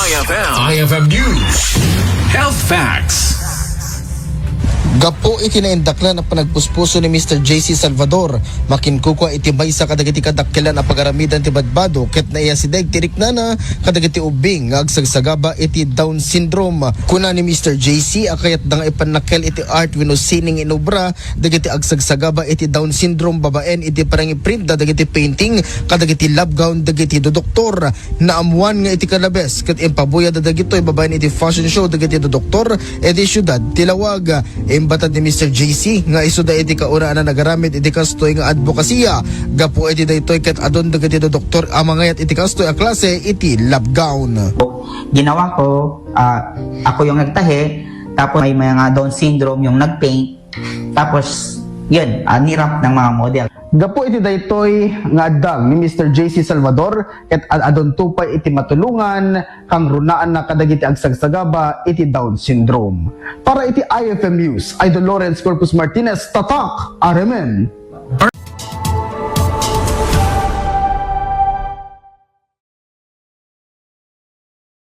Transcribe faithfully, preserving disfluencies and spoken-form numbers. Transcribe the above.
I F M News Health Facts. Gapu iti naindaklan a panagpuspuso ni Mister J C Salvador, makinkukua iti maysa kadagiti kadakkelan a pagaramidan ti badbado ket naiyasideg ti riknana kadagiti ubbing nga agsagsagaba iti Down syndrome. Kuna ni Mister J C a kayatda nga ipannakkel iti art wenno sining inobra dagiti agsagsagaba iti Down syndrome babaen iti panangiprintta dagiti painting kadagiti love gown dagiti dodoktor. Naammuan nga iti kalabes ket impabuyadda dagitoy babaen iti fashion show dagiti dodoktor iti siudad ti Laoag. Imbatad ni Mister J C nga isuda iti kaunaan a nagaramid iti kastoy nga adbokasiya gapu iti daytoy ket adun dagiti dodoktor a mangayat iti kastoy a klase iti love gown. Ginawa ko, ah, ako yung nagtahi, tapos may mga Down syndrome yung nag-paint, tapos yun, ah, nirap ng mga model. Gapu iti daytoy nga addag ni Mister J C Salvador ket ad-adunto pay iti matulongan kangrunaanna kadagiti agsagsagaba iti Down syndrome. Para iti I F M News, Idol Lawrence Corpus Martinez, Tatak, R M N.